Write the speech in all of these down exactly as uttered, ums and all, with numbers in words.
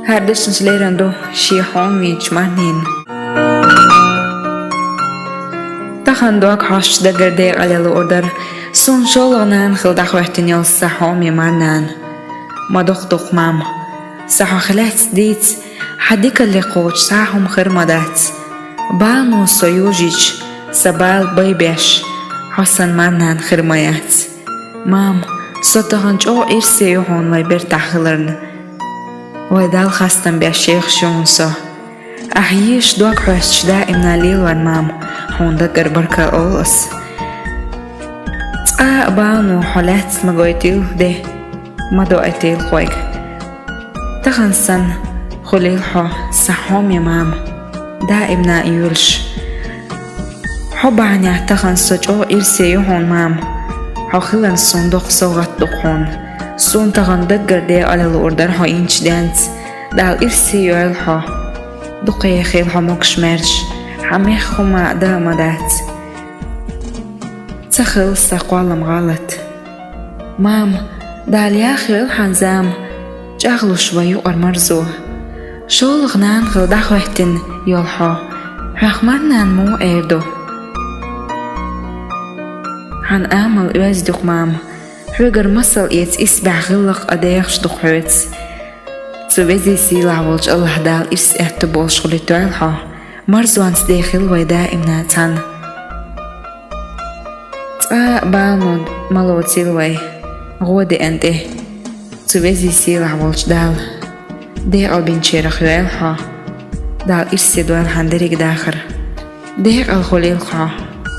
ХӀара дешнаш лерина ду шен хьоме вийнача марнена. Тахан дог хьош даггара декъала луурдар, сона шоллагӀа нана хила дӀахӀоьттина йола са хьоме марнана. Ма дукха ду-кх, мама, са хьох лаьцна дийца, хьа дикалле кхочуш цхьа хӀума хир ма дац. Бано со йожийча, са бала бай беш, хьо сан марнана хир ма яц. Мама, со тахан чӀоагӀа ирсе ю хьона вай бертахь хиларна. Вай Далла хастам беш ехаш ю хьона со. Ахь езаш дог хьоьстуш даимна лелавар, мама, хьона даггара баркалла олу ас. Цкъа а Бано хьо лаьцна ма гойтийла, де, ма доуьйтийла-кх вайга. Тахан санна хуьлийла хьо сан хьоме мама, даимна а йоьлуш. Хьо бахьанехь тахан со чӀогӀа ирсе ю хьуна, мама. Хьо хиларна суна доккха совгӀат ду-кх хьуна. Суна тахан даггара декъала луурдар хьо йинчу денца. Дала ирсе йойла хьо. Дукха яхийла хьо могуш-маьрша, хьан мехкан хӀума а дан а ма дац. Ца хилла сан кхоллам гӀалат. Мама, Дала яха йойла хьан зама, чӀагӀлуш вай юкъара марзо. ШоллагӀа нана хила дӀахӀоьттина йолу хьо, хьох марнана муха эр ду? Хьан амал оьзда ю-кх, мама, хьоьгара масал эца исбаьхьа гӀиллакх а дехаш ду-кх хьоьца. Цу везий сийлахь волчу АллахӀ Дала ирс аьтто болуш хуьлуьйтойла хьо, марзонца дехийла вай даимна цхьаьна. Цкъа а Бано ма лоцийла вай гӀо деана тӀе. Цу везий сийлахь волчу Дала декъалбинчарах йойла хьо. Дала ирсе дойла хьан дерриг дахар. Декъала хуьлийла хьо,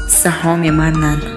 сан хьоме марнана.